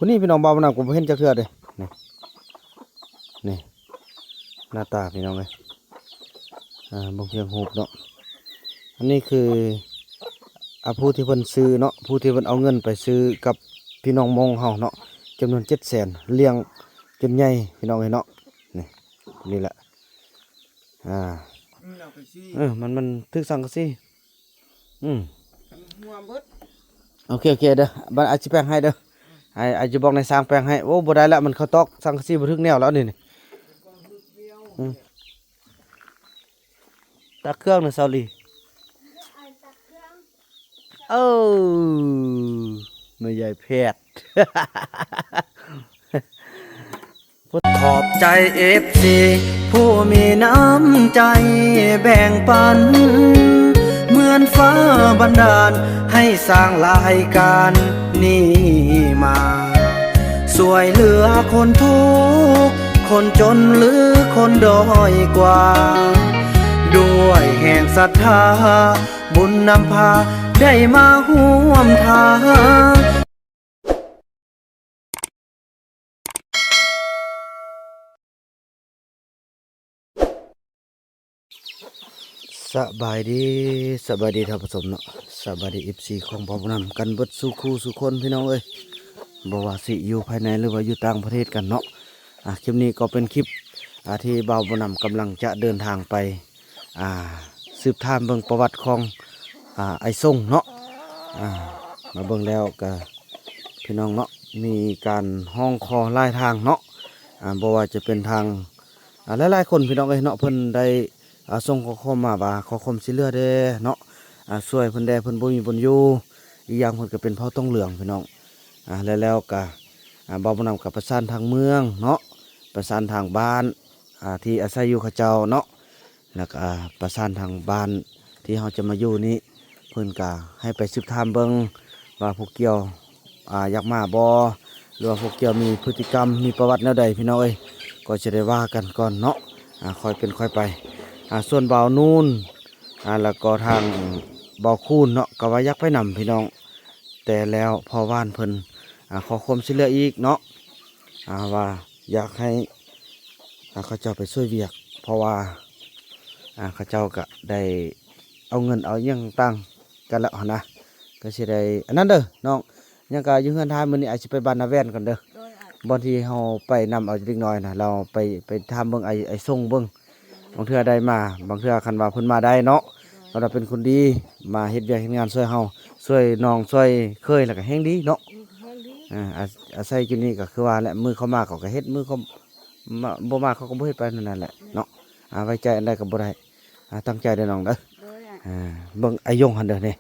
ຜູ້ນີ້ພີ່ນ້ອງ ບ່າວນຳກໍບໍ່ເຫັນຈັກເທື່ອເດ້. ນີ້ ນີ້ ໜ້າຕາພີ່ນ້ອງເອີຍ ອ່າ ເບິ່ງພຽງຮູບເນາະ. ອັນນີ້ຄື ອ່າ ຜູ້ທີ່ເພິ່ນຊື້ເນາະ ຜູ້ທີ່ເພິ່ນເອົາເງິນໄປຊື້ກັບພີ່ນ້ອງມົ້ງເຮົາເນາະ ຈຳນວນເຈັດແສນ ລ້ຽງຈົນໃຫຍ່ພີ່ນ້ອງເອີຍເນາະ. ນີ້ ນີ້ແຫຼະ ອ່າ ເອີ ມັນ ມັນຖືກສັງກະສີ. ອືມ ຫົວເບິດ. ໂອເຄ ໂອເຄເດີ ບາດອາຊິແປງໃຫ້ເດີ ອາ ອາຊິບອກນາຍຊ່າງແປງໃຫ້. ໂອ້ ບໍ່ໄດ້ລະ ມັນເຂົ້າຕອກສັງກະສີບໍ່ຖືກແນວແລ້ວນີ້. ອືມ ຕັກເຄື່ອງນະ ສາວລີ. ເອີ ແມ່ໃຫຍ່ແພດ. ຂອບໃຈເອັຟຊີຜູ້ມີນ້ຳໃຈແບ່ງປັນ ເໝືອນຟ້າບັນດານໃຫ້ສ້າງລາຍການນີ້ມາ ຊ່ວຍເຫຼືອຄົນທຸກ ຄົນຈົນ ຫຼື ຄົນດ້ອຍກວ່າ ດ້ວຍແຮງສັດທາ ບຸນນຳພາໄດ້ມາຮ່ວມທາງ. ສະບາຍດີ ສະບາຍດີທ່ານຜູ້ຊົມເນາະ ສະບາຍດີເອັຟຊີຂອງບ່າວບຸນນຳກັນເບິດສູ່ຄູ່ສູ່ຄົນພີ່ນ້ອງເອີຍ ບໍ່ວ່າຊິຢູ່ພາຍໃນ ຫຼືວ່າຢູ່ຕ່າງປະເທດກັນເນາະ. ອ່າ ຄລິບນີ້ກໍເປັນຄລິບ ອ່າ ທີ່ບ່າວບຸນນຳກຳລັງຈະເດີນທາງໄປ ອ່າ ສືບຖາມເບິ່ງປະຫວັດຂອງ ອ່າ ອ້າຍສົງເນາະ. ອ່າ ມາເບິ່ງແລ້ວກະ ພີ່ນ້ອງເນາະ ມີການຮ້ອງຂໍຫຼາຍທາງເນາະ ອ່າ ບໍ່ວ່າຈະເປັນທາງ ອ່າ ຫຼາຍໆຄົນພີ່ນ້ອງເອີຍເນາະ ເພິ່ນໄດ້ ອ່າ ສົ່ງຂໍ້ຄວາມມາວ່າຂໍຄວາມຊ່ວຍເຫຼືອແດ່ເນາະ ອ່າ ຊ່ວຍເພິ່ນແດ່ ເພິ່ນບໍ່ມີບ່ອນຢູ່ ອີກຢ່າງເພິ່ນກໍເປັນເຜົ່າຕົງເຫຼືອງພີ່ນ້ອງ. ອ່າ ແລ້ວ ແລ້ວກະ ອ່າ ບ່າວບຸນນຳກໍປະສານທາງເມືອງເນາະ ປະສານທາງບ້ານ ອ່າ ທີ່ອາໄສຢູ່ເຂົາເຈົ້າເນາະ ແລ້ວກໍ ອ່າ ປະສານທາງບ້ານທີ່ເຮົາຈະມາຢູ່ນີ້ ເພິ່ນກໍໃຫ້ໄປສືບຖາມເບິ່ງວ່າຜູ້ກ່ຽວ ອ່າ ຢາກມາບໍ່ ຫຼືວ່າຜູ້ກ່ຽວມີພຶດຕິກຳ ມີປະຫວັດແນວໃດພີ່ນ້ອງເອີຍ ກໍຈະໄດ້ວ່າກັນກ່ອນເນາະ. ອ່າ ຄ່ອຍເປັນຄ່ອຍໄປ. ອ່າ ສ່ວນບ່າວນູນ ອ່າ ແລ້ວກໍທາງບ່າວຄູນເນາະ ກໍວ່າຢາກໄປນຳພີ່ນ້ອງ ແຕ່ແລ້ວພໍ່ບ້ານເພິ່ນ ອ່າ ຂໍຄວາມຊ່ວຍເຫຼືອອີກເນາະ ອ່າ ວ່າຢາກໃຫ້ ອ່າ ເຂົາເຈົ້າໄປຊ່ວຍວຽກ ເພາະວ່າ ອ່າ ເຂົາເຈົ້າກະໄດ້ເອົາເງິນເອົາຫຍັງຕ່າງກັນແລ້ວຫັ້ນນະ ກໍຊິໄດ້ອັນນັ້ນເດີນ້ອງ. ຍັງກະຢູ່ເຮືອນທ່ານ ມື້ນີ້ອ້າຍຊິໄປບ້ານນາແວ່ນກ່ອນເດີ ໂດຍ ບ່ອນທີ່ເຮົາໄປນຳເອົາເດັກນ້ອຍນະ ລາວໄປ ໄປຖາມເບິ່ງອ້າຍ ອ້າຍສົງເບິ່ງ ບາງເທື່ອໄດ້ມາ ບາງເທື່ອຄັນວ່າເພິ່ນມາໄດ້ເນາະ ໂດຍ ກໍໄດ້ເປັນຄົນດີ ມາເຮັດວຽກເຮັດງານຊ່ວຍເຮົາ ຊ່ວຍນ້ອງ ຊ່ວຍເຂີຍ ແລ້ວກໍແຮງດີເນາະ ອືມ ແຮງດີ ອ່າ ອາ ອາໄສຢູ່ນີ້ກໍຄືວ່າແຫຼະ ມື້ເຂົາມາເຂົາກໍເຮັດ ມື້ເຂົາມາ ບໍ່ມາເຂົາກໍບໍ່ເຮັດ ໄປແນວນັ້ນແຫຼະເນາະ. ອ່າ ໄວ້ໃຈອັນໃດກໍບໍ່ໄດ້ ອ່າ ຕັ້ງໃຈເດີນ້ອງເດີ ໂດຍ ອ່າ ເບິ່ງອ້າຍຍົງຫັ້ນເດີນີ້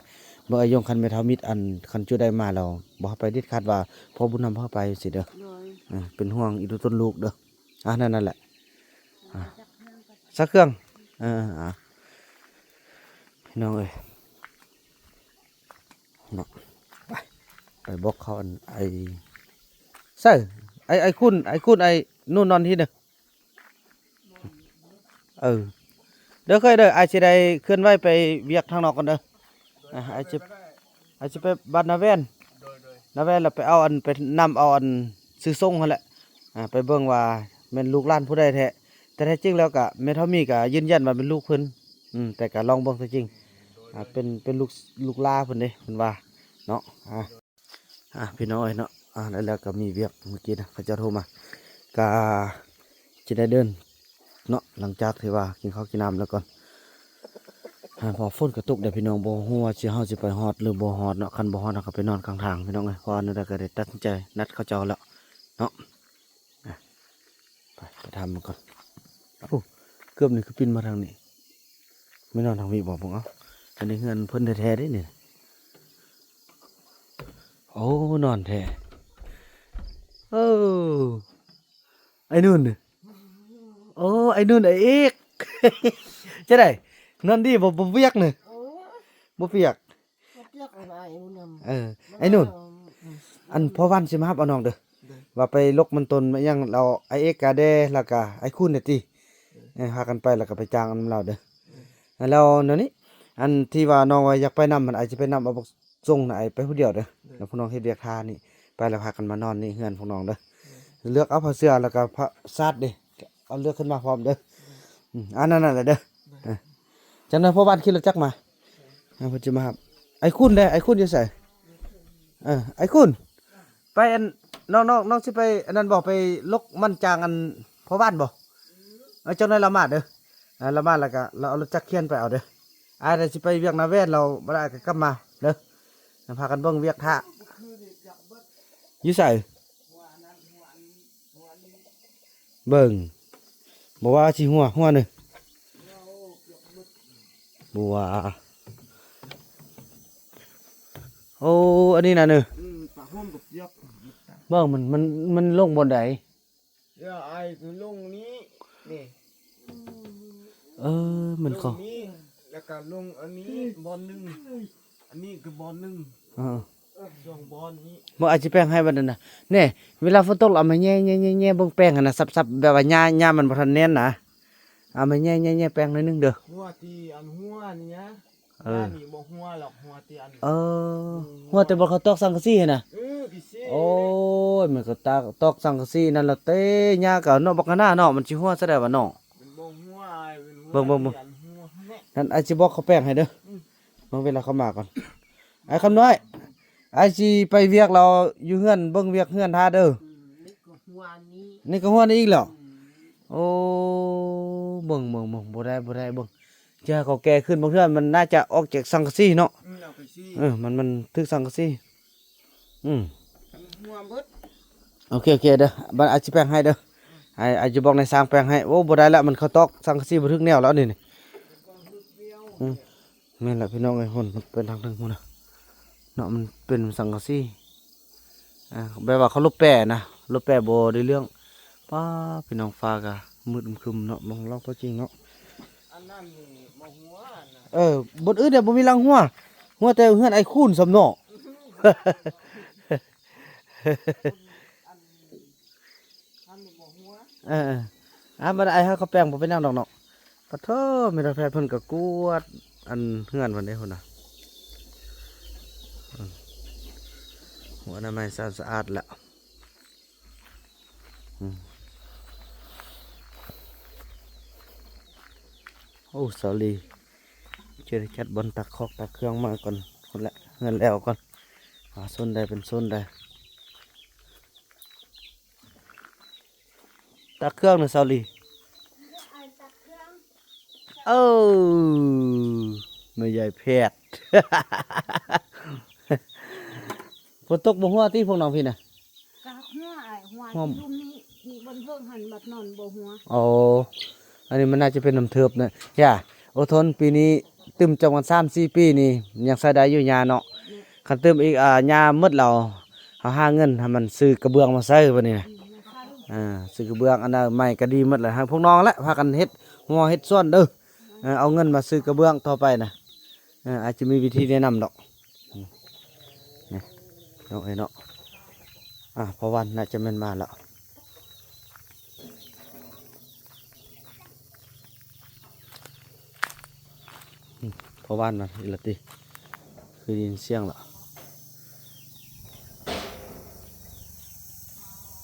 ເບິ່ງອ້າຍຍົງ ຄັນແມ່ເຖົ້າມິດ ອັນ ຄັນຈຸໄດ້ມາແລ້ວ ບໍ່ໃຫ້ໄປເດັດຂາດວ່າ ພໍ່ບຸນນຳບໍ່ໃຫ້ໄປຊີ້ເດີ ໂດຍ ອ່າ ເປັນຫ່ວງອີ່ຕູ່ຕົນລູກເດີ. ອ່າ ນັ້ນ ນັ້ນແຫຼະ ອ່າ ຊັກເຄື່ອງ ເອີ ອ່າ ພີ່ນ້ອງເອີຍ ເນາະ ໄປ ໄປບອກເຂົາ ອັນ ໄອ້ ໃສ່ ໄອ້ ໄອ້ຄຸນ ໄອ້ຄຸນ ໄອ້ນູນນອນທີ່ເດີ ເອີ ເດີເຄີຍເດີ ອ້າຍຊິໄດ້ເຄື່ອນໄຫວໄປວຽກທາງນອກກ່ອນເດີ ອ່າ ອ້າຍຊິ ອ້າຍຊິໄປບ້ານນາແວ່ນ ໂດຍ ໂດຍ ນາແວ່ນ ແລ້ວໄປເອົາ ອັນ ໄປນຳເອົາ ອັນ ຊື່ສົງຫັ້ນແຫຼະ ອ່າ ໄປເບິ່ງວ່າແມ່ນລູກຫຼານຜູ້ໃດແທ້ ແຕ່ແທ້ຈິງແລ້ວກະແມ່ເຖົ້າມີກະຢືນຢັນວ່າແມ່ນລູກເພິ່ນ ອືມ ແຕ່ກະລອງເບິ່ງແທ້ຈິງ ອ່າ ເປັນ ເປັນລູກ ລູກຫຼ້າເພິ່ນເດ້ ເພິ່ນວ່າເນາະ ອ່າ ອ່າ ພີ່ນ້ອງເອີຍເນາະ ອ່າ ແລ້ວ ແລ້ວກໍມີວຽກ ເມື່ອກີ້ນະ ເຂົາເຈົ້າໂທມາ ກະຊິໄດ້ເດີນເນາະ ຫຼັງຈາກທີ່ວ່າກິນເຂົ້າກິນນ້ຳແລ້ວກ່ອນ ອ່າ ເພາະຝົນກະຕົກເດ້ພີ່ນ້ອງ ບໍ່ຮູ້ວ່າຊິ ເຮົາຊິໄປຮອດ ຫຼື ບໍ່ຮອດເນາະ ຄັນບໍ່ຮອດເຮົາກໍໄປນອນຂ້າງທາງພີ່ນ້ອງເອີຍ ເພາະວ່າແນວໃດກໍໄດ້ຕັດສິນໃຈນັດເຂົາເຈົ້າແລ້ວເນາະ. ອ່ະ ໄປ ໄປຖາມເບິ່ງກ່ອນ ໂອ້ ເກືອບນີ້ຄືປິ່ນມາທາງນີ້ ແມ່ນນອນທາງນີ້ບໍ່ ເບິ່ງເອົາ ອັນນີ້ເຮືອນເພິ່ນແທ້ໆເດ້ນີ້ ໂອ້ ນອນແທ້ ເອີ ໄອ້ນຸ່ນ ໂອ້ ໄອ້ນຸ່ນ ໄອ້ເອກ ຈັ່ງໃດ ນອນດີບໍ່ ບໍ່ປຽກນີ້ ໂອ້ຍ ບໍ່ປຽກ ບໍ່ປຽກ ໄອ້ນຸ່ນ ເອີ ໄອ້ນຸ່ນ ອັນ ພໍ່ວັນຊິມາຮັບເອົານ້ອງເດີ ເດີ ວ່າໄປຫຼົກມັນຕົ້ນມາຫຍັງ ແລ້ວໄອ້ເອກກະແດ່ ແລ້ວກະໄອ້ຄູນແດ່ຕິ ເອີ ພາກັນໄປ ແລ້ວກະໄປຈ້າງນຳລາວເດີ ເອີ ແລ້ວແນວນີ້ ອັນທີ່ວ່ານ້ອງວ່າຢາກໄປນຳ ມັນອາດຈະໄປນຳເອົາບັກ ສົ່ງນະ ໄອ້ໄປຜູ້ດຽວເດີ ເດີ ແລ້ວພວກນ້ອງເຮັດວຽກທ່ານີ້ ໄປແລ້ວພາກັນມານອນນີ້ເຮືອນພວກນ້ອງເດີ. ເລືອກເອົາຜ້າເສື່ອ ແລ້ວກໍຜ້າຊາດເດ້ ເອົາເລືອກຂຶ້ນມາພ້ອມເດີ. ອືມ ອັນນັ້ນແຫຼະເດີ. ເອີ ຈັກໜ່ອຍພໍ່ບ້ານຂີ່ລົດຈັກມາ ເພິ່ນຊິມາຮັບ. ອ້າຍຄຸນເດ້ ອ້າຍຄຸນຢູ່ໃສ? ເອີ ອ້າຍຄຸນ ໄປອັນ ນ້ອງ ນ້ອງ ນ້ອງຊິໄປອັນນັ້ນບໍ່? ໄປລົກມັນຈາງອັນພໍ່ບ້ານບໍ່? ເອີ ຈັກໜ່ອຍລາວມາເດີ. ອ່າ ລາວມາແລ້ວກະລາວເອົາລົດຈັກຂຽນໄປເອົາເດີ. ອ້າຍຊິໄປວຽກນາແວ່ນ ລາວບໍ່ໄດ້ກໍກັບມາເດີ. ພາກັນເບິ່ງວຽກຖ້າ ຢູ່ໃສ? ເບິ່ງ ບໍ່ວ່າຊິຫົວ ຫົວໜຶ່ງ ບໍ່ວ່າ. ໂອ້ ອັນນີ້ນະເນີ ອືມ ປາໂຮມກັບຢອກ ເບິ່ງ ມັນ ມັນ ມັນລົງບ່ອນໃດ? ເອີ ອ້າຍ ຄືລົງນີ້ ນີ້ ເອີ ມັນ ລົງ ເຂົ້າ ນີ້ ແລ້ວກໍລົງອັນນີ້ບ່ອນໜຶ່ງ ອັນນີ້ກໍບ່ອນໜຶ່ງ ເອີ ສອງບ່ອນນີ້. ບໍ່ ອາດຊິແປງໃຫ້ບັດນັ້ນນະ ແນ່ ເວລາຝົນຕົກລະເອົາມາແຍ່ໆໆໆ ເບິ່ງແປງຫັ້ນນະ ສັບໆ ແບບວ່າຫຍ້າ ຫຍ້າມັນບໍ່ທັນແໜ້ນນະ ເອົາມາແຍ່ໆໆ ແປງໜ້ອຍໜຶ່ງເດີ. ຫົວທີ່ອັນຫົວນີ້ນະ ເອີ ອັນນີ້ບໍ່ຫົວຫຼອກ ຫົວທີ່ອັນ ເອີ ອືມ ຫົວແຕ່ບໍ່ເຂົາຕອກສັງກະສີຫັ້ນນະ. ເອີ ໂອ້ຍ ມັນກໍຕອກສັງກະສີນັ້ນລະເຕ ຫຍ້າກໍເນາະ ບັກຫັ້ນນະເນາະ ມັນຊິຫົວຊະໄດ້ວະເນາະ. ມັນບໍ່ຫົວ ເບິ່ງໆໆ ອັນຫົວຫັ້ນແຫຼະ ນັ້ນອ້າຍຊິບອກເຂົາແປງໃຫ້ເດີ. ອືມ ເບິ່ງເວລາເຂົາມາກ່ອນ. ອ້າຍຄຳນ້ອຍ ອ້າຍຊິໄປວຽກລາວຢູ່ເຮືອນ ເບິ່ງວຽກເຮືອນຖ້າເດີ. ອືມ ນີ້ກໍຫົວນີ້ ນີ້ກໍຫົວນີ້ອີກແລ້ວ. ອືມ ໂອ້ ເບິ່ງໆໆ ບໍ່ໄດ້ ບໍ່ໄດ້ ເບິ່ງ ເທື່ອເຂົາແກ່ຂຶ້ນ ບາງເທື່ອມັນໜ້າຈະອອກຈາກສັງກະສີເນາະ. ອືມ ເອົາໄປຊີ້ ເອີ ມັນ ມັນຖືກສັງກະສີ. ອືມ ຫົວເບິດ. ໂອເຄ ໂອເຄເດີ ບັດອາດຊິແປງໃຫ້ເດີ. ອືມ ອາດ ອາດຊິບອກນາຍຊ່າງແປງໃຫ້. ໂອ້ ບໍ່ໄດ້ລະ ມັນເຂົາຕອກສັງກະສີບໍ່ຖືກແນວແລ້ວນີ້. ອືມ ແມ່ນລະພີ່ນ້ອງເອີຍ ພຸ້ນ ມັນເປັນທາງເທິງພຸ້ນນະເນາະ ມັນເປັນສັງກະສີ. ອ່າ ແບບວ່າເຂົາລົບແປນະ ລົບແປບໍ່ໄດ້ເລື່ອງ. ປ້າ ພີ່ນ້ອງ ຟ້າກະມືດຄຶມເນາະ ເບິ່ງລອກຕົວຈິງເນາະ. ອັນນັ້ນນີ້ບໍ່ຫົວນະ. ເອີ ບ່ອນອື່ນເດບໍ່ມີຫຼັງຫົວ ຫົວແຕ່ເຮືອນອ້າຍຄູນຊ້ຳເນາະ. ອັນ ອັນນີ້ບໍ່ຫົວ. ເອີໆ ອ່າ ບໍ່ໄດ້ ອ້າຍເຮົາກໍແປງ ບໍ່ເປັນຫຍັງດອກເນາະ. ປະໂທ ແມ່ນແພດເພິ່ນກໍກວດອັນເຮືອນເພິ່ນເດ້ພຸ້ນນະ. ອືມ ຫົວອະນາໄມສະອາດ ສະອາດລະ. ອືມ ໂອ້ ສາວລີ ຈະໄດ້ຈັດບ່ອນຕັກຄອກຕັກເຄື່ອງມາກ່ອນ ພຸ້ນແຫຼະ ເຮືອນແລ້ວກ່ອນ ວ່າໂຊນໃດເປັນໂຊນໃດ. ຕັກເຄື່ອງນະສາວລີ. ເອີ ແມ່ໃຫຍ່ແພດ ຝົນຕົກບໍ່ຮົ່ວຕິພວກນ້ອງພີ່ນະ? ກະຮົ່ວອ້າຍ ຮົ່ວ ຮົ່ວ ທີ່ລຸ່ມນີ້ ທີ່ບ່ອນເທິງຫັ້ນ ບັດນັ້ນບໍ່ຮົ່ວ. ໂອ້ ອັນນີ້ມັນໜ້າຈະເປັນນ້ຳເທີບນະ. ຢ່າ ອົດທົນ ປີນີ້ຕື່ມຈຳກັນສາມສີ່ປີນີ້ຍັງໃຊ້ໄດ້ຢູ່ຫຍ້າເນາະ. ແມ່ນ ຄັນຕື່ມອີກ ອ່າ ຫຍ້າໝົດແລ້ວ ເຮົາຫາເງິນໃຫ້ມັນຊື້ກະເບື້ອງມາໃສ່ບັດນີ້ນະ. ອືມ ມາໃສ່ ອ່າ ຊື້ກະເບື້ອງ ອະນາໄມກໍດີໝົດແລ້ວ. ໃຫ້ພວກນ້ອງແຫຼະພາກັນເຮັດຮົ້ວເຮັດສວນເດີ. ເອີ ເອົາເງິນມາຊື້ກະເບື້ອງຕໍ່ໄປນະ. ເອີ ອາດຈະມີວິທີແນະນຳດອກ. ອືມ ນີ້ ນ້ອງເອີຍເນາະ. ອ່າ ພໍ່ວັນໜ້າຈະແມ່ນມາແລ້ວ. ອືມ ພໍ່ວັນມາອີກແລ້ວຕິ ຄືໄດ້ຍິນສຽງແລ້ວ.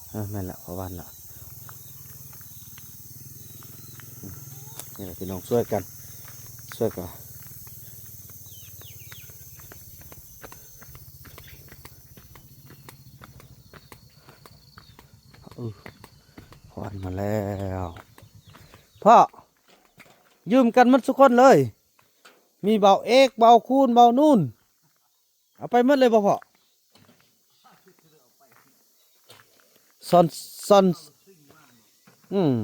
ເອີ ແມ່ນແລ້ວ ພໍ່ວັນລະ. ອືມ ນີ້ແຫຼະ ພີ່ນ້ອງ ຊ່ວຍກັນ ຊ່ວຍກັນ. ເອີ ພໍ່ວັນມາແລ້ວ. ພໍ່ ຢືມກັນໝົດທຸກຄົນເລີຍ ມີບ່າວເອກ ບ່າວຄູນ ບ່າວນູນ ເອົາໄປໝົດເລີຍບໍ່ພໍ່? ສອນ ສອນ ອືມ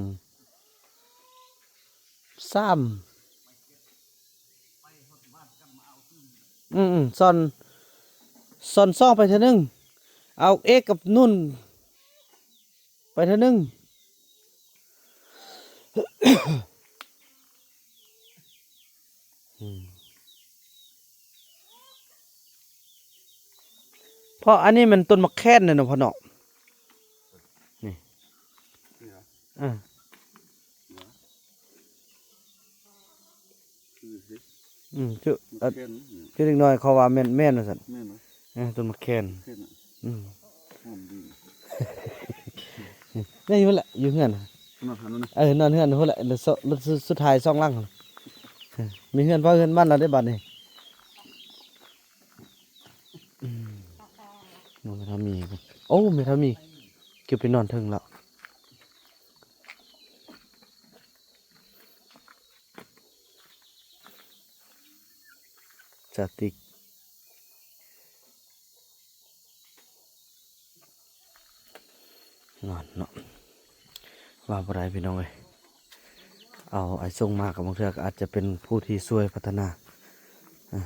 ສາມ ອືມ ອືມ ສອນ ສອນສອງໄປເທື່ອໜຶ່ງ ເອົາເອກກັບນູນ ໄປເທື່ອໜຶ່ງ. ອືມ ພໍ່ ອັນນີ້ມັນຕົ້ນໝາກແຄນເນາະ ພໍ່ເນາະ ນີ້ ເອີ ອືມ ຈຸ ເອີ ຈຸເດັກນ້ອຍເຂົາວ່າແມ່ນ ແມ່ນວ່າຊັ້ນ ແມ່ນຫວາ? ເອີ ຕົ້ນໝາກແຄນ ແມ່ນຫວາ? ອືມ ຫອມດີ ແມ່ນຢູ່ແຫຼະ ຢູ່ເຮືອນ ນອນຫັ້ນນະ ເອີ ນອນເຮືອນພຸ້ນແຫຼະ ສຸດ ສຸດທ້າຍສອງຫຼັງ ມີເຮືອນໃຜເຮືອນມັນແລ້ວເດ້ບັດນີ້. ອືມ ນ້ອງແມ່ເຖົ້າມີ ໂອ້ ແມ່ເຖົ້າມີ ເກັບໄປນອນເທິງແລ້ວ ສະຕິກ ນອນເນາະ ວ່າບໍ່ໄດ້ພີ່ນ້ອງເອີຍ ເອົາໄອ້ຊົງມາກໍບາງເທື່ອກໍອາດຈະເປັນຜູ້ທີ່ຊ່ວຍພັດທະນາ ອາ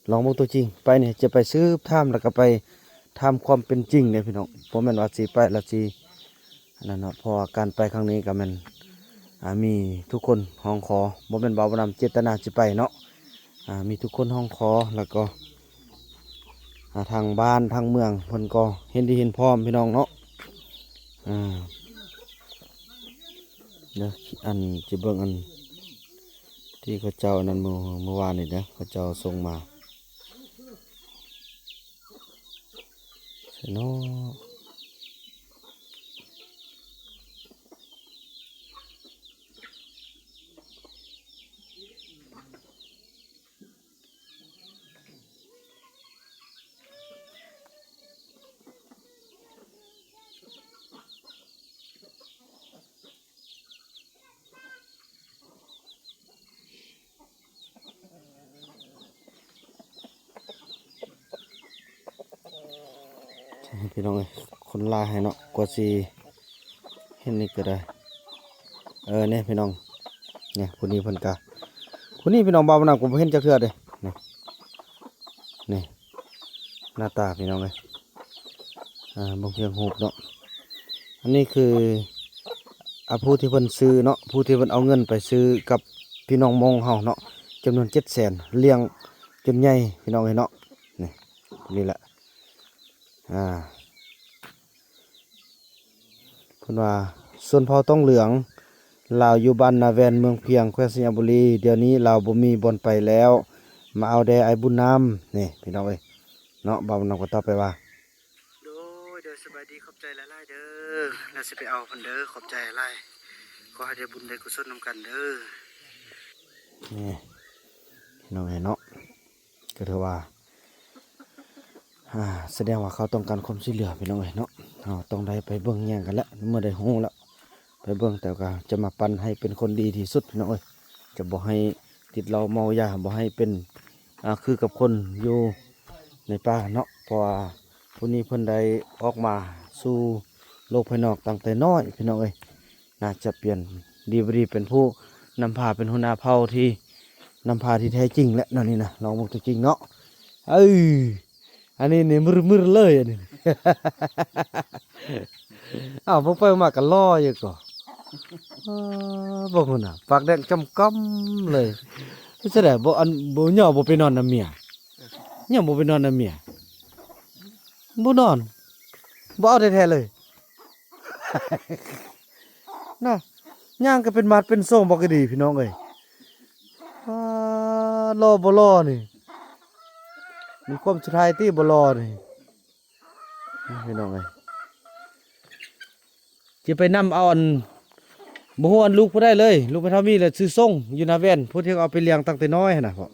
ລອງເບິ່ງຕົວຈິງ ໄປນີ້ຈະໄປສືບຖາມ ແລ້ວກໍໄປຖາມຄວາມເປັນຈິງເດ້ພີ່ນ້ອງ ບໍ່ແມ່ນວ່າຊິໄປແລ້ວຊິອັນນັ້ນເນາະ ເພາະວ່າການໄປຄັ້ງນີ້ກໍແມ່ນ ອາ ມີທຸກຄົນຮ້ອງຂໍ ບໍ່ແມ່ນວ່າບໍ່ນຳເຈດຕະນາຊິໄປເນາະ ອາ ມີທຸກຄົນຮ້ອງຂໍ ແລ້ວກໍ ອາ ທາງບ້ານທາງເມືອງເພິ່ນກໍເຫັນດີເຫັນພ້ອມພີ່ນ້ອງເນາະ ອາ ດຽວ ອັນ ຊິເບິ່ງອັນທີ່ເຂົາເຈົ້າອັນນັ້ນມື້ ມື້ວານນີ້ເດີ ເຂົາເຈົ້າສົ່ງມາ ໃສ່ເນາະ. ພີ່ນ້ອງເອີຍ ຄົນລາວໃຫ້ເນາະ ກວ່າຊິເຮັດນີ້ກໍໄດ້ ເອີ ນີ້ພີ່ນ້ອງ ນີ້ຜູ້ນີ້ເພິ່ນກະ ຜູ້ນີ້ພີ່ນ້ອງ ບ່າວນຳກໍບໍ່ເຫັນຈັກເທື່ອເດ້ ນີ້ ນີ້ ໜ້າຕາພີ່ນ້ອງເອີຍ ອ່າ ເບິ່ງພຽງຮູບເນາະ ອັນນີ້ຄື ອ່າ ຜູ້ທີ່ເພິ່ນຊື້ເນາະ ຜູ້ທີ່ເພິ່ນເອົາເງິນໄປຊື້ກັບພີ່ນ້ອງມົ້ງເຮົາເນາະ ຈຳນວນເຈັດແສນ ລ້ຽງຈົນໃຫຍ່ພີ່ນ້ອງເອີຍເນາະ ນີ້ ນີ້ແຫຼະ ອ່າ ເພິ່ນວ່າ ຊົນເຜົ່າຕ້ອງເຫຼືອງ ລາວຢູ່ບ້ານນາແວ່ນ ເມືອງພຽງ ແຂວງໄຊຍະບູລີ ດຽວນີ້ລາວບໍ່ມີບ່ອນໄປແລ້ວ ມາເອົາແດ່ອ້າຍບຸນນຳ ນີ້ພີ່ນ້ອງເອີຍເນາະ ບ່າວນຳກໍຕອບໄປວ່າ ໂດຍ ໂດຍ ສະບາຍດີ ຂອບໃຈຫຼາຍໆເດີ ລາວຊິໄປເອົາເພິ່ນເດີ ຂອບໃຈຫຼາຍ ຂໍໃຫ້ໄດ້ບຸນໄດ້ກຸສົນນຳກັນເດີ ນີ້ພີ່ນ້ອງເອີຍເນາະ ກໍຖືວ່າ ອ່າ ສະແດງວ່າເຂົາຕ້ອງການຄວາມຊ່ວຍເຫຼືອພີ່ນ້ອງເອີຍເນາະ ເຮົາຕ້ອງໄດ້ໄປເບິ່ງແຍງກັນແຫຼະ ເມື່ອໄດ້ຮູ້ແລ້ວໄປເບິ່ງ ແຕ່ກໍຈະມາປັ່ນໃຫ້ເປັນຄົນດີທີ່ສຸດພີ່ນ້ອງເອີຍ ຈະບໍ່ໃຫ້ຕິດເຫຼົ້າເມົາຢາ ບໍ່ໃຫ້ເປັນ ອ່າ ຄືກັບຄົນຢູ່ໃນປ່າເນາະ ເພາະວ່າຜູ້ນີ້ເພິ່ນໄດ້ອອກມາສູ່ໂລກພາຍນອກຕັ້ງແຕ່ນ້ອຍພີ່ນ້ອງເອີຍ ໜ້າຈະປ່ຽນດີບໍ່ດີເປັນຜູ້ນຳພາ ເປັນຫົວໜ້າເຜົ່າທີ່ນຳພາທີ່ແທ້ຈິງແຫຼະແນວນີ້ນະ ລອງເບິ່ງຕົວຈິງເນາະ ເອີ ອັນນີ້ນີ້ມຶດໆເລີຍອັນນີ້ ອ້າວ ເບິ່ງໄປມາກໍຫຼໍ່ຢູ່ກໍ ເອີ ເບິ່ງພຸ້ນນະ ປາກແດງຈ້ຳກ່ຳເລີຍ ເຮັດຈັ່ງໃດ ບໍ່ ອັນ ບໍ່ ຍໍບໍ່ໄປນອນນຳເມຍ ຍໍບໍ່ໄປນອນນຳເມຍ ບໍ່ນອນ ບໍ່ເອົາແທ້ໆເລີຍ ນະ ຍ່າງກໍເປັນໝາດເປັນໂສງບໍ່ກະດີພີ່ນ້ອງເອີຍ ອ່າ ຫຼໍ່ບໍ່ຫຼໍ່ນີ້ ມີຄວາມສຸດທ້າຍຕິບໍ່ຫຼໍ່ນີ້ ພີ່ນ້ອງເອີຍ ຈະໄປນຳເອົາອັນ ບໍ່ຮູ້ອັນລູກຜູ້ໃດເລີຍ ລູກແມ່ເຖົ້າມີແຫຼະ ຊື່ຊົງ ຢູ່ນາແວ່ນ ຜູ້ທີ່ເອົາໄປລ້ຽງຕັ້ງແຕ່ນ້ອຍຫັ້ນນະ ເພາະ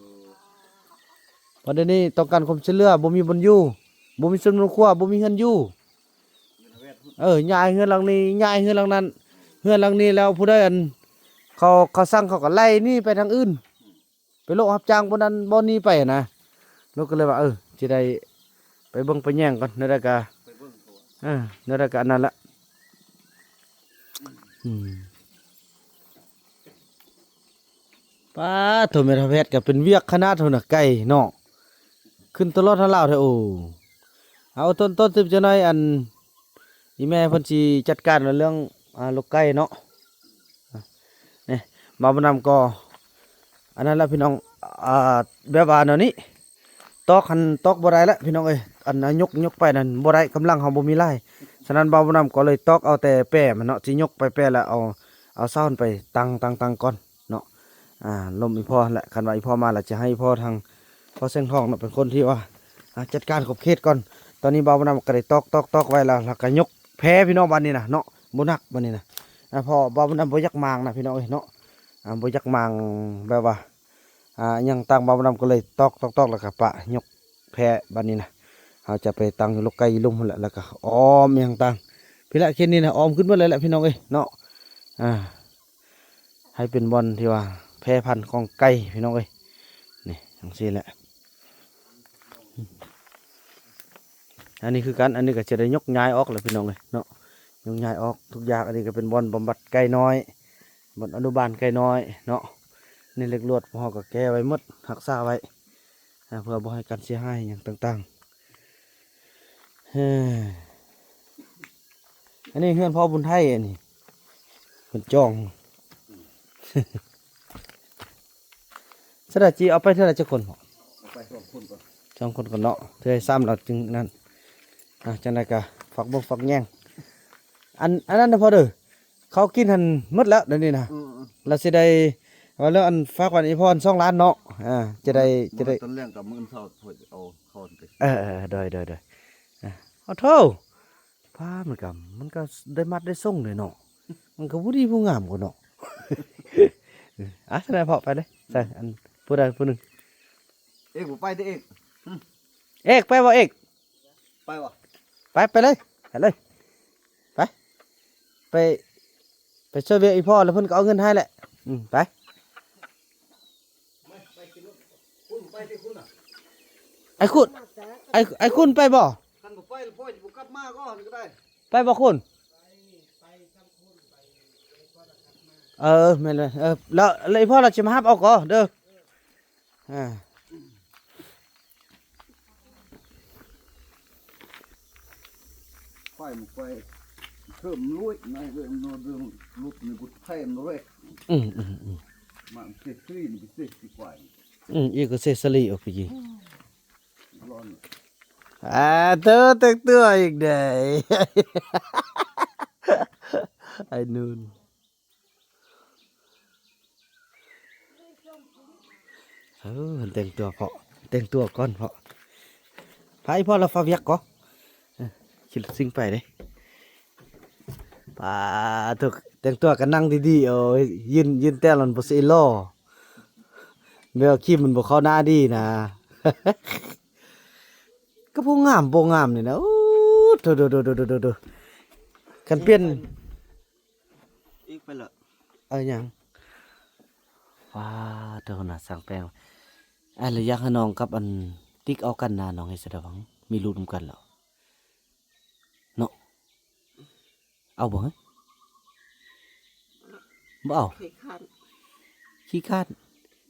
ບັດດຽວນີ້ຕ້ອງການຄວາມຊ່ວຍເຫຼືອ ບໍ່ມີບ່ອນຢູ່ ບໍ່ມີສວນມັນຄົວ ບໍ່ມີເຮືອນຢູ່ ເອີ ຍ້າຍເຮືອນຫຼັງນີ້ ຍ້າຍເຮືອນຫຼັງນັ້ນ ເຮືອນຫຼັງນີ້ແລ້ວຜູ້ໃດອັນ ເຂົາ ເຂົາສັ່ງ ເຂົາກໍໄລ່ໜີໄປທາງອື່ນ ໄປໂລະຮັບຈ້າງບ່ອນນັ້ນບ່ອນນີ້ໄປນະ ລູກກໍເລີຍວ່າ ເອີ ຊິໄດ້ໄປເບິ່ງໄປແຍງກ່ອນ ແນວໃດກໍ ໄປເບິ່ງຕົວະ ເອີ ແນວໃດກໍອັນນັ້ນລະ ອືມ ປາດໂທ ແມ່ເຖົ້າແພດກໍເປັນວຽກຂະໜາດໂທນະ ໄກເນາະ ຂຶ້ນຕະຫຼອດຫັ້ນລາວແທ້ ໂອ້ ເອົາ ຕົ້ນ ຕົ້ນ ສິບຈັກໜ້ອຍ ອັນ ອີ່ແມ່ເພິ່ນຊິຈັດການເລື່ອງ ອ່າ ລູກໄກ່ເນາະ ນີ້ ບ່າວບຸນນຳກໍ ອັນນັ້ນລະພີ່ນ້ອງ ອ່າ ແບບວ່າແນວນີ້ ຕອກຫັ້ນຕອກບໍ່ໄດ້ລະພີ່ນ້ອງເອີຍ ອັນ ຍົກ ຍົກໄປນັ້ນບໍ່ໄດ້ ກຳລັງເຮົາບໍ່ມີຫຼາຍ ສະນັ້ນບ່າວບຸນນຳກໍເລີຍຕອກເອົາແຕ່ແປມັນເນາະ ຊິຍົກໄປແປແລ້ວເອົາ ເອົາເສົາຫັ້ນໄປຕັ້ງ ຕັ້ງ ຕັ້ງກ່ອນເນາະ ອ່າ ລົມອີ່ພໍ່ຫັ້ນແຫຼະ ຄັນວ່າອີ່ພໍ່ມາແລ້ວຈະໃຫ້ພໍ່ທາງ ພໍ່ແສງທອງເນາະ ເປັນຄົນທີ່ວ່າ ອ່າ ຈັດການຂອບເຂດກ່ອນ ແ ຕອນນີ້ບ່າວບຸນນຳກໍໄດ້ຕອກໆໆໄວ້ແລ້ວ ແລ້ວກໍຍົກແພພີ່ນ້ອງ ບາດນີ້ນະເນາະ ບໍ່ໜັກບາດນີ້ນະ. ອ່າ ເພາະບ່າວບຸນນຳບໍ່ຢາກໝ່າງນະພີ່ນ້ອງເອີຍເນາະ ອ່າ ບໍ່ຢາກໝ່າງ ແບບວ່າ ອ່າ ຫຍັງຕ່າງ ບ່າວບຸນນຳກໍເລີຍຕອກໆໆ ແລ້ວກໍປະຍົກແພບາດນີ້ນະ. ເຮົາຈະໄປຕັ້ງຢູ່ລົກໄກ່ຢູ່ລຸ່ມພຸ້ນແຫຼະ ແລ້ວກໍອ້ອມຫຍັງຕ່າງ ພີ້ແຫຼະ ເຂດນີ້ນະ ອ້ອມຂຶ້ນໝົດເລີຍແຫຼະພີ່ນ້ອງເອີຍເນາະ. ອ່າ ໃຫ້ເປັນບ່ອນທີ່ວ່າແພພັນຂອງໄກ່ພີ່ນ້ອງເອີຍ ນີ້ ຈັ່ງຊີ້ແຫຼະ. ອັນນີ້ຄືກັນ ອັນນີ້ກໍຈະໄດ້ຍົກຍ້າຍອອກແຫຼະພີ່ນ້ອງເອີຍເນາະ ຍົກຍ້າຍອອກທຸກຢ່າງ. ອັນນີ້ກໍເປັນບ່ອນບຳບັດໄກ່ນ້ອຍ ບ່ອນອະນຸບານໄກ່ນ້ອຍເນາະ. ນີ້ເຫຼັກລວດ ພວກເຮົາກໍແກ້ໄວ້ໝົດ ຮັກສາໄວ້ ອ່າ ເພື່ອບໍ່ໃຫ້ການເສຍຫາຍຫຍັງຕ່າງໆ. ເອີ ອັນນີ້ເຮືອນພໍ່ບຸນໄທ ອັນນີ້ເພິ່ນຈອງ. ສະດາຈີເອົາໄປເທື່ອລະຈັກຄົນ? ເອົາໄປສອງຄົນກ່ອນ ສອງຄົນກ່ອນເນາະ ເທື່ອໃຫ້ຊ້ຳແລ້ວຈຶ່ງນັ້ນ. ອ່າ ຈັ່ງໃດກໍຝາກເບິ່ງຝາກແຍງ. ອັນ ອັນນັ້ນນະພໍ່ເດີ ເຂົາກິນຫັ້ນໝົດແລ້ວດຽວນີ້ນະ. ອືມໆ ລະຊິໄດ້ວ່າເລື່ອງອັນຝາກໄວ້ອີ່ພໍ່ສອງລ້ານເນາະ. ອ່າ ຈະໄດ້ ຈະໄດ້ ຕອນແລງກັບມື້ເຊົ້າ ເອີ ເອີ ໂດຍ ໂດຍ ໂດຍ. ອ່າ ໂອ້ໂທ ປາ ມັນກໍ ມັນກໍໄດ້ມັດໄດ້ຊົງເດ້ເນາະ ມັນກໍຜູ້ດີຜູ້ງາມກວ່າເນາະ. ອ່າ ສະນັ້ນເພາະໄປເລີຍ ໃສ່ອັນ ຜູ້ໃດຜູ້ໜຶ່ງ. ເອກບໍ່ໄປຕິເອກ? ເອກ ໄປບໍ່ເອກ? ໄປບໍ່? ໄປ ໄປເລີຍ ໄປເລີຍ ໄປ ໄປ ໄປຊ່ວຍວຽກອີ່ພໍ່ ແລ້ວເພິ່ນກໍເອົາເງິນໃຫ້ແຫຼະ. ອືມ ໄປ ໄປ ໄປ ໄປ ໄປ ໄປ ໄອ້ຄຸນ ໄອ້ ໄອ້ຄຸນໄປບໍ່? ຄັນບໍ່ໄປແລ້ວ ພໍ່ຈະບໍ່ກັບມາກໍ ນີ້ກໍໄດ້ ໄປບໍ່ຄຸນ? ເອີ ແມ່ນເລີຍ. ເອີ ແລ້ວ ແລ້ວອີ່ພໍ່ລາວຊິມາຮັບເອົາກໍເດີ. ອ່າ ໄປ ມັນໄປເພີ່ມລຸຍໃນເລື່ອງ ເລື່ອງລຸດນີ້ບຸດແພນເລີຍ. ອືມໆໆ ມັນເສຍຊີນ ເສຍຊີກວ່າ. ອືມ ອີກກໍເສຍສະລີອອກໄປອີກ. ອ່າ ເຕີ ແຕ່ງຕົວອີກເດ້ ໄອ້ນູນ. ເອີ ແຕ່ງຕົວເພາະ ແຕ່ງຕົວກ່ອນເພາະ ໄປພໍ່ລະຟ້າວຽກກໍ ເອີ ຂີ່ລົດຊິງໄປເດ້. ປາໂທ້ ແຕ່ງຕົວກໍນັ່ງດີໆ ໂອ້ຍ ຢືນ ຢືນແຕ່ລະບໍ່ຊິຫຼໍ່ ແບບຄຣີມມັນບໍ່ເຂົ້າໜ້າດີນະ. ກໍຜູ້ງາມບໍ່ງາມນີ້ນະ ໂອ້ ໂທ້ໆໆ ຄັນປ່ຽນ ອີກໄປລະ ເອີ ຫຍັງ? ວ້າ ໂທ້ນະ ຊ່າງແປງ. ອ້າຍລະຢາກໃຫ້ນ້ອງກັບອັນຕິກເອົາກັນນະ ນ້ອງເຮັດສະດາວັງ ມີລູກນຳກັນແລ້ວເນາະ. ເອົາບໍ່? ບໍ່ເອົາ? ຂີ້ຄ້ານ ຂີ້ຄ້ານ.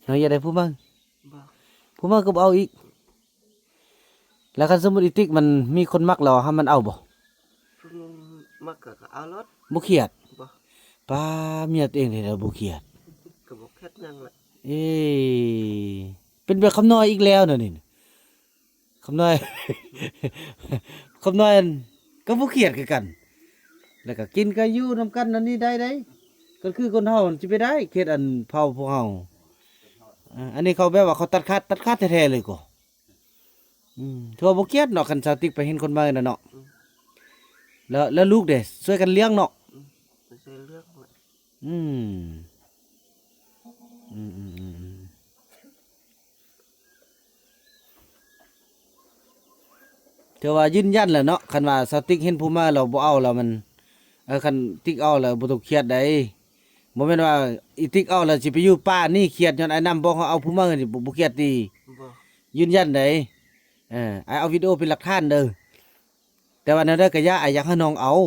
ນ້ອງຢາກໄດ້ຜູ້ໃໝ່? ບໍ່ ຜູ້ໃໝ່ກໍບໍ່ເອົາອີກ. ແລ້ວຄັນສົມມຸດອີຕິກມັນມີຄົນມັກແລ້ວ ຫາມັນເອົາບໍ່? ຄົນມັກກໍເອົາໂລດ. ບໍ່ຄຽດ? ບໍ່. ປ້າ ເມຍຕົວເອງນີ້ແຫຼະບໍ່ຄຽດ. ກໍບໍ່ຄຽດຫຍັງລະ. ເອີ ເປັນແບບຄຳນ້ອຍອີກແລ້ວນະນີ້. ຄຳນ້ອຍ ຄຳນ້ອຍ ອັນ ກໍບໍ່ຄຽດຄືກັນ. ແລ້ວກໍກິນກໍຢູ່ນຳກັນ ອັນນີ້ໄດ້ໃດ໋. ກໍຄືຄົນເຮົາມັນຊິໄປໄດ້ ເຂດອັນເຜົ່າພວກເຮົາ. ເອີ ອັນນີ້ເຂົາແບບວ່າເຂົາຕັດຂາດ ຕັດຂາດແທ້ໆເລີຍກໍ. ອືມ ຖືວ່າບໍ່ຄຽດເນາະ ຄັນສາວຕິກໄປເຫັນຄົນໃໝ່ນະເນາະ. ອືມ ແລ້ວ ແລ້ວລູກເດ ຊ່ວຍກັນລ້ຽງເນາະ. ອືມ ຊ່ວຍລ້ຽງ. ອືມ ອືມໆໆໆ ຖືວ່າຢືນຢັນແຫຼະເນາະ ຄັນວ່າສາວຕິກເຫັນຜູ້ໃໝ່ແລ້ວບໍ່ເອົາແລ້ວມັນ ເອີ ຄັນຕິກເອົາແລ້ວບໍ່ຕ້ອງຄຽດໃດ໋. ບໍ່ແມ່ນວ່າອີຕິກເອົາແລ້ວຊິໄປຢູ່ປ່ານີ້ຄຽດ ຍ້ອນອ້າຍນຳບອກເຮົາເອົາຜູ້ໃໝ່ນີ້ ບໍ່ ບໍ່ຄຽດຕິ? ບໍ່ ຢືນຢັນໃດ໋. ເອີ ອ້າຍເອົາວິດີໂອເປັນຫຼັກຖານເດີ. ແຕ່ວ່າແນວໃດກໍຢ່າ ອ້າຍຢາກໃຫ້ນ້ອງເອົາ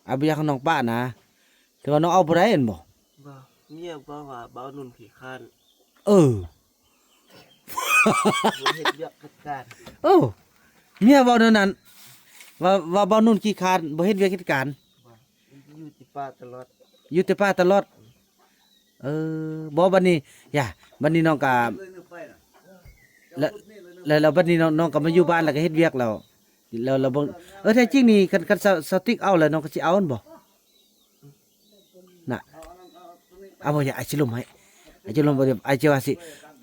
ອ້າຍບໍ່ຢາກໃຫ້ນ້ອງປະນະ. ແຕ່ວ່ານ້ອງເອົາບໍ່ໄດ້ແມ່ນບໍ່? ບໍ່ ເມຍບອກວ່າບ່າວນຸ່ນຂີ້ຄ້ານ. ເອີ ບໍ່ເຮັດວຽກເຮັດການ. ເອີ ເມຍເວົ້າແນວນັ້ນ ວ່າ ວ່າບ່າວນຸ່ນຂີ້ຄ້ານ ບໍ່ເຮັດວຽກເຮັດການ. ບໍ່ ຢູ່ແຕ່ປ່າຕະຫຼອດ ຢູ່ແຕ່ປ່າຕະຫຼອດ. ເອີ ບໍ່ ບັດນີ້ ຢ່າ ບັດນີ້ນ້ອງກະ ແລ້ວ ແລ້ວ ແລ້ວບັດນີ້ນ້ອງ ນ້ອງກໍມາຢູ່ບ້ານ ແລ້ວກໍເຮັດວຽກແລ້ວ ແລ້ວ ແລ້ວເບິ່ງ ເອີ ແທ້ຈິງນີ້ ຄັນ ຄັນສາວ ສາວຕິກເອົາແລ້ວ ນ້ອງກໍຊິເອົາແມ່ນບໍ່? ນະ ເອົາບໍ່? ຢ່າ ອ້າຍຊິລົມໃຫ້ ອ້າຍຊິລົມ ອ້າຍຊິວ່າຊິ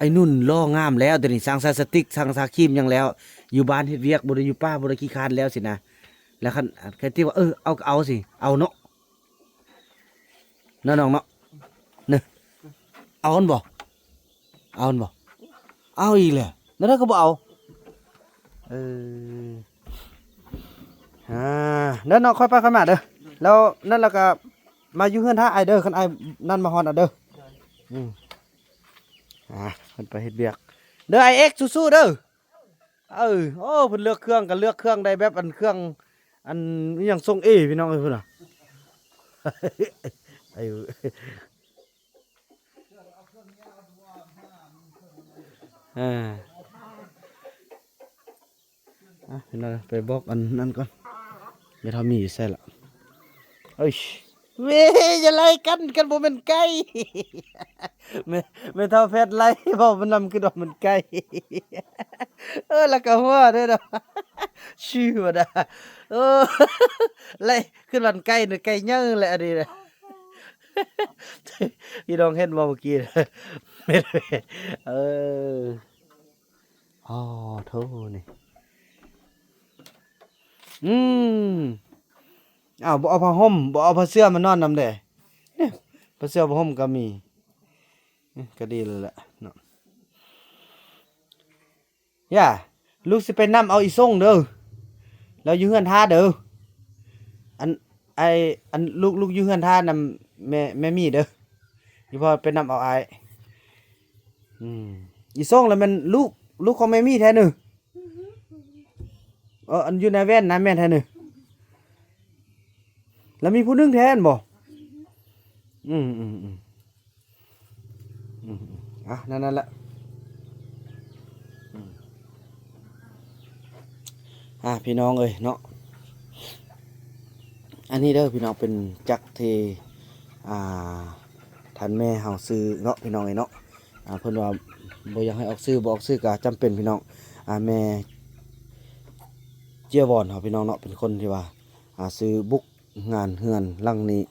ອ້າຍນຸ່ນຫຼໍ່ງາມແລ້ວ ດຽວນີ້ຊ່າງສາວສະຕິກ ຊ່າງສາວຄຣີມຫຍັງແລ້ວ. ຢູ່ບ້ານເຮັດວຽກ ບໍ່ໄດ້ຢູ່ປ່າ ບໍ່ໄດ້ຂີ້ຄ້ານແລ້ວຊີ້ນະ. ແລ້ວຄັນ ຄັນທີ່ວ່າ ເອີ ເອົາກໍເອົາຊິ ເອົາເນາະ ເນາະນ້ອງເນາະ. ເນາະ ເອົາຫັ້ນບໍ່? ເອົາຫັ້ນບໍ່? ເອົາອີກແຫຼະ. ແນວໃດກໍບໍ່ເອົາ? ເອີ ອ່າ ເດີນ້ອງ ຄ່ອຍໄປຄ່ອຍມາເດີ. ແລ້ວນັ້ນລະກະມາຢູ່ເຮືອນຖ້າອ້າຍເດີ ຄັນອ້າຍນັ້ນມາຮອດນະເດີ. ອືມ ອ່າ ເພິ່ນໄປເຮັດວຽກເດີ ອ້າຍເອັກ ສູ້ໆເດີ. ເອີ ໂອ້ ເພິ່ນເລືອກເຄື່ອງ ກໍເລືອກເຄື່ອງໄດ້ແບບອັນເຄື່ອງ ອັນອີ່ຫຍັງຊົງເອ ພີ່ນ້ອງເອີຍ ພຸ້ນນະ. ອ່າ ອ່ະ ພີ່ນ້ອງ ໄປບອກອັນນັ້ນກ່ອນ ແມ່ເຖົ້າມີຢູ່ໃສລະ? ເອີຍ ເວ ຢ່າໄລ່ກັນ ກັນບໍ່ແມ່ນໄກ່. ແມ່ ແມ່ເຖົ້າແພດໄລ່ ເວົ້າມັນນຳຄືວ່າມັນໄກ່. ເອີ ລະກະຫົວເດ້ເນາະ ຊື່ວ່າດາ. ເອີ ໄລ່ ຄືວ່າໄກ່ນະ ໄກ່ໃຫຍ່ແຫຼະອັນນີ້ນະ. ພີ່ນ້ອງເຫັນບໍ່ເມື່ອກີ້? ເອີ ອໍ ໂທ້ນີ້ ອືມ ອ້າວ ບໍ່ເອົາຜ້າຫົ່ມ ບໍ່ເອົາຜ້າເສື່ອມານອນນຳເດ. ເອີ ຜ້າເສື່ອຜ້າຫົ່ມກໍມີ ເອີ ກໍດີແລ້ວແຫຼະເນາະ. ຢ່າ ລູກຊິໄປນຳເອົາອີ່ສົງເດີ ລາວຢູ່ເຮືອນຖ້າເດີ. ອັນ ອ້າຍ ອັນ ລູກ ລູກຢູ່ເຮືອນຖ້ານຳແມ່ ແມ່ມີເດີ ອີ່ພໍ່ໄປນຳເອົາອ້າຍ. ອືມ ອີ່ສົງລະແມ່ນລູກ ລູກຂອງແມ່ມີແທ້ໜຶ່ງ. ເອີ ອັນຢູ່ໃນແວ່ນນະແມ່ນແທ້ໜຶ່ງ ລະມີຜູ້ໜຶ່ງແທ້ຫັ້ນບໍ່? ອືມ ອືມ ອືມ ອືມ ອ່ະ ນັ້ນ ນັ້ນແຫຼະ ອືມ ອ່າ ພີ່ນ້ອງເອີຍເນາະ ອັນນີ້ເດີພີ່ນ້ອງ ເປັນຈັກທີ່ ອ່າ ທ່ານແມ່ເຮົາຊື້ເນາະ ພີ່ນ້ອງເອີຍເນາະ. ອ່າ ເພິ່ນວ່າບໍ່ຢາກໃຫ້ອອກຊື່ ບໍ່ອອກຊື່ກໍຈຳເປັນ ພີ່ນ້ອງ. ອ່າ ແມ່ເຈຍວອນເຮົາ ພີ່ນ້ອງເນາະ ເປັນຄົນທີ່ວ່າ ອ່າ ຊື້ບຸກງານເຮືອນຫຼັງນີ້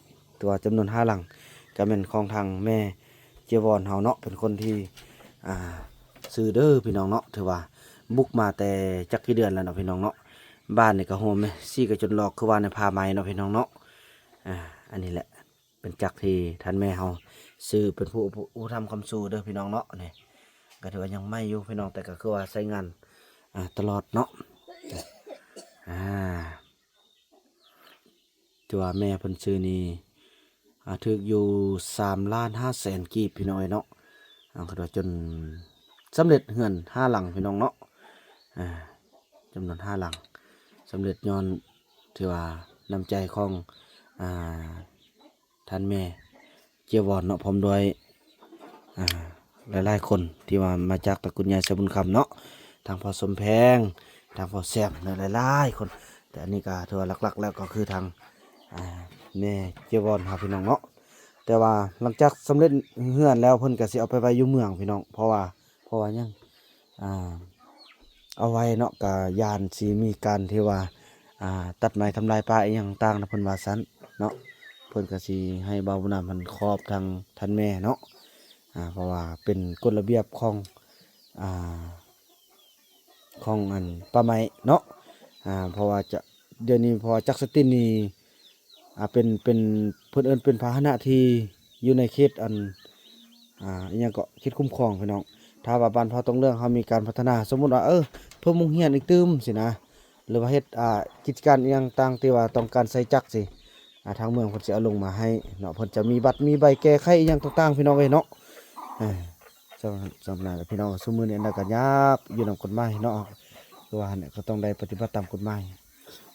ຕົວຈຳນວນຫ້າຫຼັງ ກໍແມ່ນຂອງທາງແມ່ເຈຍວອນເຮົາເນາະ ເປັນຄົນທີ່ ອ່າ ຊື້ເດີພີ່ນ້ອງເນາະ. ຖືວ່າບຸກມາແຕ່ຈັກກີ່ເດືອນແລ້ວເນາະ ພີ່ນ້ອງເນາະ. ບ້ານນີ້ກໍໂຮມ ສີກໍຈົນລອກ ຄືວ່າໃນຜ້າໄໝເນາະ ພີ່ນ້ອງເນາະ. ອ່າ ອັນນີ້ແຫຼະ ເປັນຈັກທີ່ທ່ານແມ່ເຮົາຊື້ ເປັນຜູ້ອຸປະຖຳຄ້ຳຊູເດີພີ່ນ້ອງເນາະ. ນີ້ກໍຖືວ່າຍັງໃໝ່ຢູ່ພີ່ນ້ອງ ແຕ່ກໍຄືວ່າໃຊ້ງານ ອ່າ ຕະຫຼອດເນາະ. ອ່າ ຖືວ່າແມ່ເພິ່ນຊື້ນີ້ ອ່າ ຖືກຢູ່ສາມລ້ານຫ້າແສນກີບ ພີ່ນ້ອງເອີຍເນາະ. ອ່າ ກໍຖືວ່າຈົນສຳເລັດເຮືອນຫ້າຫຼັງ ພີ່ນ້ອງເນາະ. ອ່າ ຈຳນວນຫ້າຫຼັງ ສຳເລັດຍ້ອນ ຖືວ່ານ້ຳໃຈຂອງ ອ່າ ທ່ານແມ່ເຈຍວອນເນາະ ພ້ອມດ້ວຍ ອ່າ ຫຼາຍໆຄົນທີ່ວ່າມາຈາກຕະກຸນຍາຍສາຍບຸນຄຳເນາະ ທາງພໍ່ສົມແພງ ທາງພໍ່ແຊມ ຫຼາຍໆຄົນ. ແຕ່ອັນນີ້ກໍຖືວ່າຫຼັກໆແລ້ວກໍຄືທາງ ອ່າ ແມ່ເຈຍວອນເຮົາ ພີ່ນ້ອງເນາະ. ແຕ່ວ່າຫຼັງຈາກສຳເລັດເຮືອນແລ້ວ ເພິ່ນກໍຊິເອົາໄປໄວ້ຢູ່ເມືອງ ພີ່ນ້ອງ ເພາະວ່າ ເພາະວ່າຫຍັງ ອ່າ ເອົາໄວ້ເນາະ ກະຢ້ານຊິມີການທີ່ວ່າ ອ່າ ຕັດໄມ້ທຳລາຍປ່າອີ່ຫຍັງຕ່າງໆນະ ເພິ່ນວ່າຊັ້ນເນາະ. ເພິ່ນກະຊິໃຫ້ບ່າວບຸນນຳເພິ່ນຂອບທາງທ່ານແມ່ເນາະ ອ່າ ເພາະວ່າເປັນກົດລະບຽບຂອງ ອ່າ ຂອງອັນປ່າໄມ້ເນາະ. ອ່າ ເພາະວ່າຈະ ດຽວນີ້ ເພາະວ່າຈັກສະຕິນນີ້ ອ່າ ເປັນ ເປັນ ເພິ່ນເອີ້ນເປັນພາຫະນະທີ່ຢູ່ໃນເຂດອັນ ອ່າ ອີ່ຫຍັງເກາະ ເຂດຄຸ້ມຄອງ ພີ່ນ້ອງ. ຖ້າວ່າບ້ານເຜົ່າຕົງເຫຼືອງເຮົາມີການພັດທະນາ ສົມມຸດວ່າ ເອີ ເພີ່ມໂຮງຮຽນອີກຕື່ມຊີ້ນະ ຫຼືວ່າເຮັດ ອ່າ ກິດຈະການອີ່ຫຍັງຕ່າງທີ່ວ່າຕ້ອງການໃຊ້ຈັກຊີ້ ອ່າ ທາງເມືອງເພິ່ນຊິເອົາລົງມາໃຫ້ເນາະ. ເພິ່ນຈະມີບັດ ມີໃບແກ້ໄຂອີ່ຫຍັງຕ່າງໆ ພີ່ນ້ອງເອີຍເນາະ. ເອີ ສຳ ສຳລັບພີ່ນ້ອງ ຊຸມມື້ນີ້ອັນໃດກໍຍາກຢູ່ນຳກົດໝາຍເນາະ ຄືວ່າຫັ້ນແຫຼະ ກໍຕ້ອງໄດ້ປະຕິບັດຕາມກົດໝາຍ.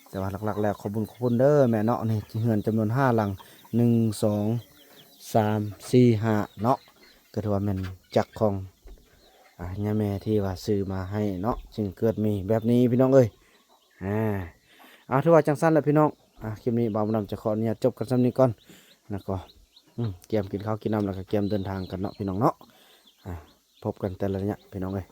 ແຕ່ວ່າຫຼັກໆແລ້ວ ຂອບບຸນຂອບຄຸນເດີແມ່ເນາະ. ນີ້ເຮືອນຈຳນວນຫ້າຫຼັງ ໜຶ່ງ ສອງ ສາມ ສີ່ ຫ້າເນາະ ກໍຖືວ່າແມ່ນຈັກຂອງ ອ່າ ຍາແມ່ທີ່ວ່າຊື້ມາໃຫ້ເນາະ ຈຶ່ງເກີດມີແບບນີ້ ພີ່ນ້ອງເອີຍ. ອ່າ ເອົາ ຖືວ່າຈັ່ງຊັ້ນແຫຼະພີ່ນ້ອງ. ອ່າ ຄລິບນີ້ບ່າວບຸນນຳຈະຂໍອະນຸຍາດຈົບກັນສ່ຳນີ້ກ່ອນ ແລ້ວກໍ ອືມ ກຽມກິນເຂົ້າກິນນ້ຳ ແລ້ວກໍກຽມເດີນທາງກັນເນາະ ພີ່ນ້ອງເນາະ. ອ່າ ພົບກັນແຕ່ລະໄລຍະ ພີ່ນ້ອງເອີຍ.